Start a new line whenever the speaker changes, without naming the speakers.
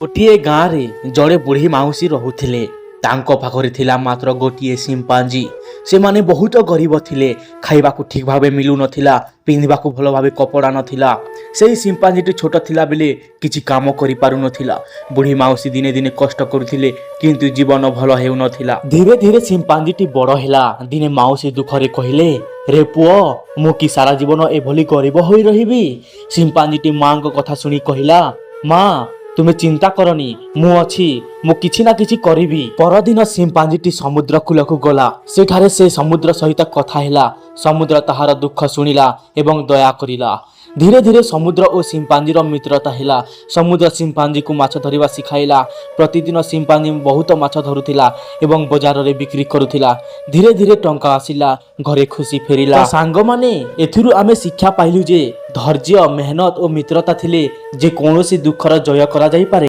ଗୋଟିଏ ଗାଁରେ ଜଣେ ବୁଢ଼ୀ ମାଉସୀ ରହୁଥିଲେ। ତାଙ୍କ ପାଖରେ ଥିଲା ମାତ୍ର ଗୋଟିଏ ସିମ୍ପାଞ୍ଜି। ସେମାନେ ବହୁତ ଗରିବ ଥିଲେ। ଖାଇବାକୁ ଠିକ୍ ଭାବେ ମିଳୁନଥିଲା, ପିନ୍ଧିବାକୁ ଭଲ ଭାବେ କପଡ଼ା ନଥିଲା। ସେହି ସିମ୍ପାଞ୍ଜିଟି ଛୋଟ ଥିଲା ବେଳେ କିଛି କାମ କରିପାରୁନଥିଲା। ବୁଢ଼ୀ ମାଉସୀ ଦିନେ ଦିନେ କଷ୍ଟ କରୁଥିଲେ, କିନ୍ତୁ ଜୀବନ ଭଲ ହେଉନଥିଲା। ଧୀରେ ଧୀରେ ସିମ୍ପାଞ୍ଜିଟି ବଡ଼ ହେଲା। ଦିନେ ମାଉସୀ ଦୁଃଖରେ କହିଲେ, "ରେ ପୁଅ, ମୁଁ କି ସାରା ଜୀବନ ଏଭଳି ଗରିବ ହୋଇ ରହିବି?" ସିମ୍ପାଞ୍ଜିଟି ମାଙ୍କ କଥା ଶୁଣି କହିଲା, "ମା, ତୁମେ ଚିନ୍ତା କରନି, ମୁଁ ଅଛି, ମୁଁ କିଛି ନା କିଛି କରିବି।" ପରଦିନ ସିମ୍ପାଞ୍ଜିଟି ସମୁଦ୍ର କୂଳକୁ ଗଲା। ସେଠାରେ ସେ ସମୁଦ୍ର ସହିତ କଥା ହେଲା। ସମୁଦ୍ର ତାହାର ଦୁଃଖ ଶୁଣିଲା ଏବଂ ଦୟା କରିଲା। ଧୀରେ ଧୀରେ ସମୁଦ୍ର ଓ ସିମ୍ପାଞ୍ଜିର ମିତ୍ରତା ହେଲା। ସମୁଦ୍ର ସିମ୍ପାଞ୍ଜିକୁ ମାଛ ଧରିବା ଶିଖାଇଲା। ପ୍ରତିଦିନ ସିମ୍ପାଞ୍ଜି ବହୁତ ମାଛ ଧରୁଥିଲା ଏବଂ ବଜାରରେ ବିକ୍ରି କରୁଥିଲା। ଧୀରେ ଧୀରେ ଟଙ୍କା ଆସିଲା, ଘରେ ଖୁସି ଫେରିଲା। ତ ସାଙ୍ଗମାନେ, ଏଥିରୁ ଆମେ ଶିକ୍ଷା ପାଇଲୁ ଯେ ଧୈର୍ଯ୍ୟ, ମେହନତ ଓ ମିତ୍ରତା ଥିଲେ ଯେ କୌଣସି ଦୁଃଖର ଜୟ କରାଯାଇପାରେ।